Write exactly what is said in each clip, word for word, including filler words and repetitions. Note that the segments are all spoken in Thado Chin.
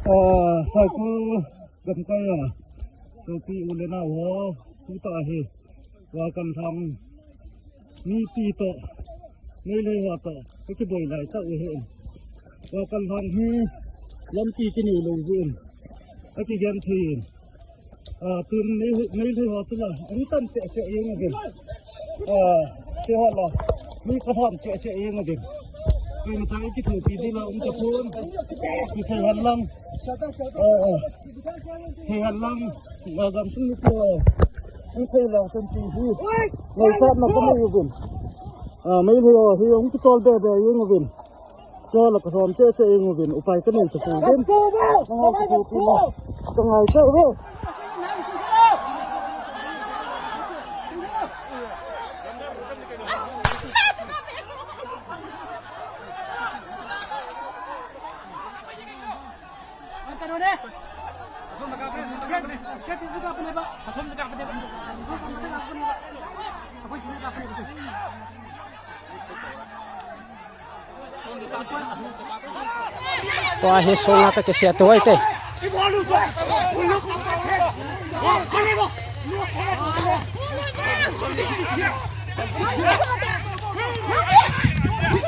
Ah, Saikul gamkai a sopi u le nao ho, tuta hi Vakanlhang mipi toh, Meitei ho toh kakiboi lai tah u ahin. Vakanlhang hi lampi kinei lou jeh in akigenthei in. Ah, tun Meitei, Meitei ho chu la, an tam cheh cheh jeng uvin. Ah, ti ho la, mi ka tham cheh cheh jeng uvin. Tun chang kithopi ding la um tapon. Kithei hen lang. Ah, ah. Thei hen lang. Nga gam sung ni ko. An thei lang chen chi hi. Ngaichatna kanei uvin. Ah, Meitei ho hi hung kitol be be jeng uvin. Cho la ka som cheh cheh jeng uvin, upai kanei tapon. Ka ngai cheh uve. Tua hi sunga kakisih tou ahi te.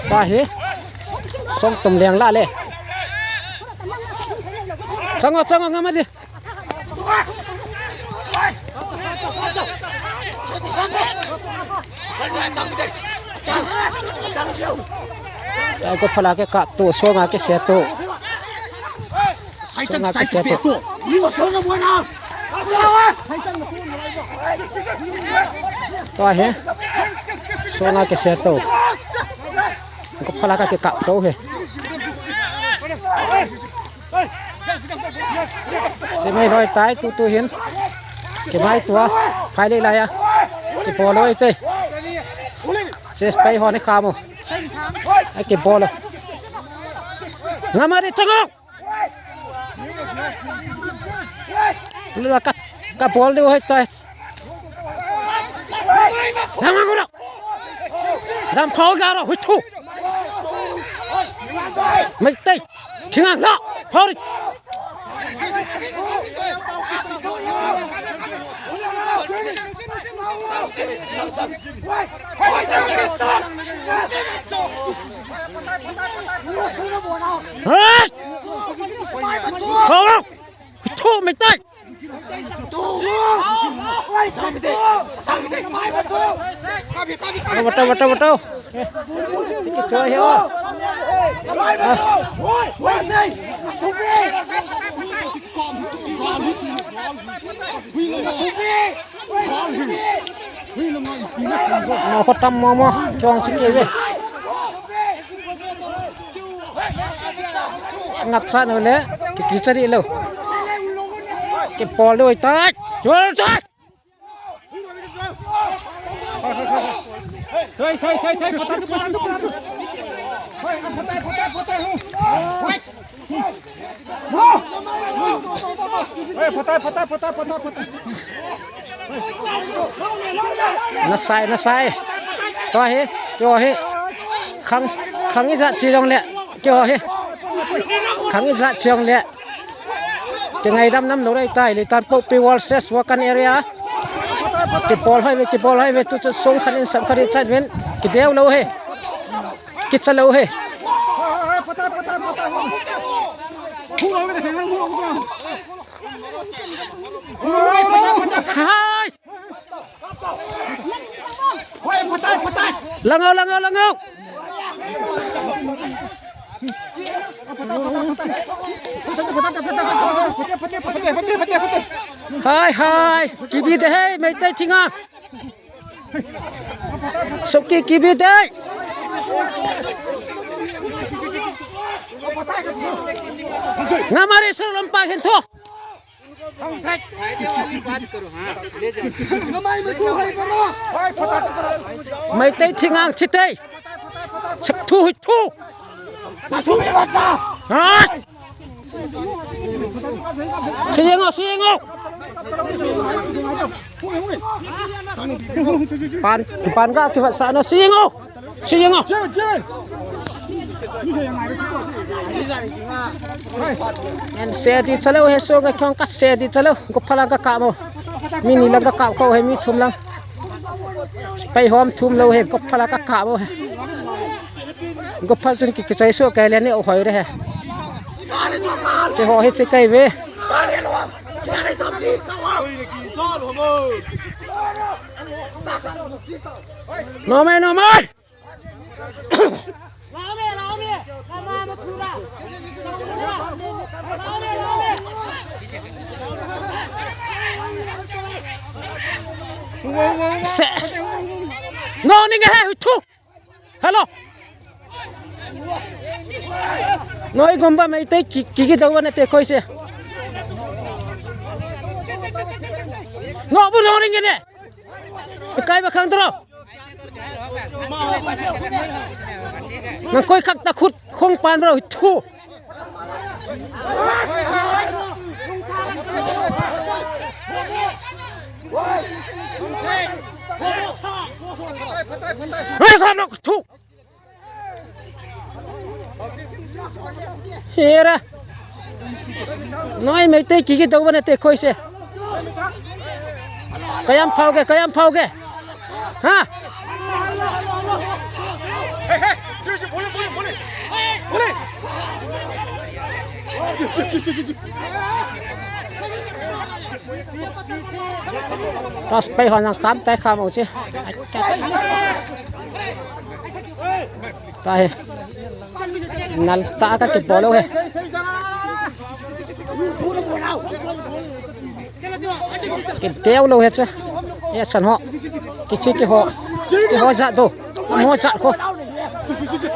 Tua hi song tum leng la le. Chang o, chang o, ngam a di. Ai ko phala ke kap tu, sunga kisih tu. Sunga kisih tu. Tua hi. Sunga kisih tu. Ko phala ke kap tu hi. Semei loi tai tu tu hin. Kimai tua. Phai le lai a. Kibol loi te. Ses pai ho ni khamu. Ai kibol. Ngam a di chang o. Lua ka, kabol diu ahi tai. Nang nang ulo. Jam phau ga ro, hui thu. Meitei. Thingang la. Phau ri. Hey! Phau ro. Thu Meitei. Watau, watau, watau, watau. Choi ho. Mo khotam mo mo. Chong si ke ve. Ngap sa no le, ki, ki chari lo. Kibol loi tai. Chol tai. Sai, sai, sai, sai, pata tu, pata tu, pata tu. Sai, pata, pata, pata, hu. Sai, pata, pata, pata, pata, pata. Nasai, nasai. Tua hi, tua hi. Khang, khang ijat chi jong le. Tua hi. Khang ijat chi jong le. Kingaidam nam lou dei tai, Leitanpokpi versus Wakan area. Kibol hoi ve, kibol hoi ve, tu chu song khat in sam khat in chat ven. Kideu lou hi. Kicha lou hi. Hai. Lang o, lang o, lang o. Hai, hai. Kibi de hei, Meitei Thingang. Sopi kibi de. Ngam a di, sir, lampa hin tho. Meitei Thingang thi tei. Sak thu hui thu. Ha! Si jeng o, si jeng o. Pan, pan ga kivat sa na, si jeng o. Si jeng o. En se di chalou he, so nga khong ka se di chalou. Gopha lang ka kap mo. Mi ni lang ka kap kho he, mi thum lang. Sepai hom thum lou he, gopha lang ka kap mo he. Gopha chun ki, kichai so kai le ni o hoi re he. Keiho hi che kai ve. No mai, no mai. Ses. No, ninge he, thu. Hello. Noi gomba Meitei ki, ki, ki dau na te koi se. No bu no ninge ne. Kai ba khang tro. Nang koi khak ta khut khong pan bro thu. Hei, kham nok thu. Hera. Noi Meitei ki, ki dau ba na te koi se. Kayam phao ke, kayam phao ke. Ha? Pas pai hon ang kham tai kham o che. Tahi. Nal ta ka kibol lou he. Kideu lou he chu. Esan ho. Kichi kiho. Kiho jat bo. Amo jat ko.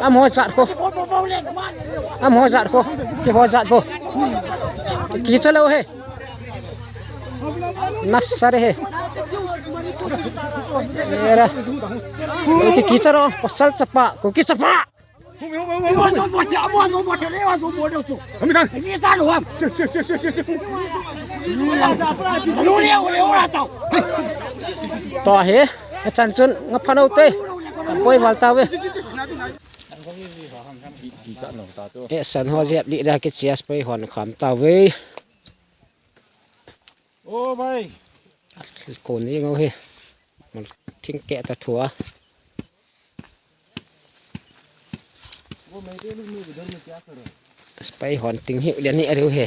Amo jat ko. Amo jat ko. Kiho jat bo. Kicha lou he. Nasa re he. Era. Ki, kicha ro. Pasal chapa. Ko kicha pa. To he. Achan chun nga phano te. Ka poi val ta ve. Esan ho jep li da kichi a sepai hon kham ta ve. O bhai. Kon ni ngo he. Mal thing ke ta thua. Sepai hon ting hi lian ni ariu he.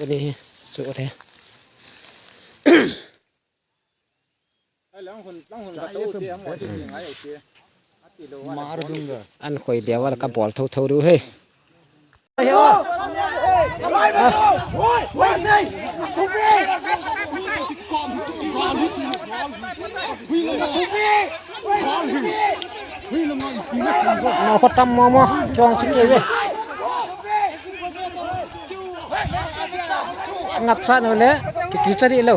Ni he. Chu re. An khoi dia wala ka bol tho tho ru he. Mo khotam mo mo chong si ke ve. Ngap sa no le ki, ki chari lo.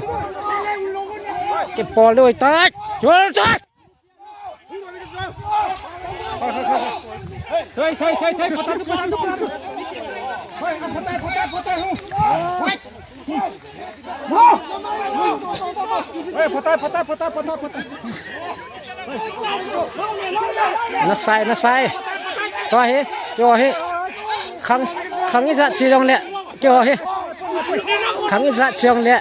Kibol loi tai. Chol tai. Nasai, nasai. Keiho hi, keiho hi. Khang, khang ijat chi jong le. Keiho hi. Khang ijat chi jong le.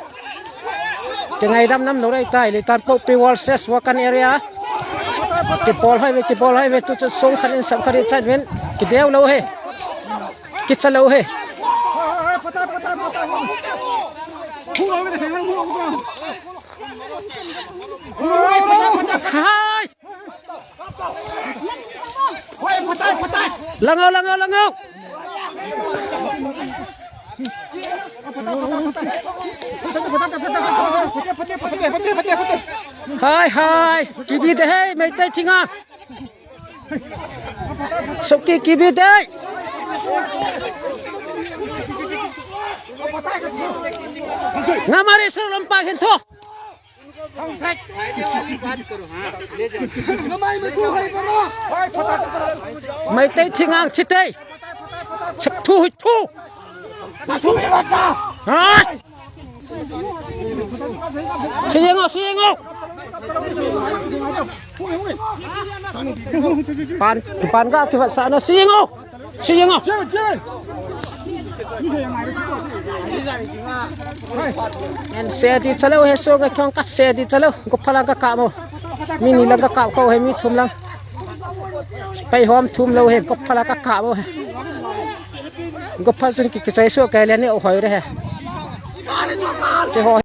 Kingaidam nam lou dai tai, Leitanpokpi versus Wakan area. Kibol hoi ve, kibol hoi ve, tu chu song khat in sam khat in chat ven. Kideu lou he. Kicha lou he. Hai. Langau, langau, langau. Hai, hai. Kibi de hei, Meitei thinga. Soki kibi de. Ngamari sir lompa hin tho. Meitei thingang thitei. Chak thu hui thu. Hai. Siyeng o, siyeng o. Pan, pan ga kivat sa na siyeng o. Siyeng o. En se di chalou he, so ga khong ka se di chalou. Gopha lang ka kap mo. Mi ni lang ka kap kho he, mi thum lang. Pai hom thum lou he, gopha lang ka kap mo he. Gopha sun ki ki chai so ka le ni o hoi re he. Ke ho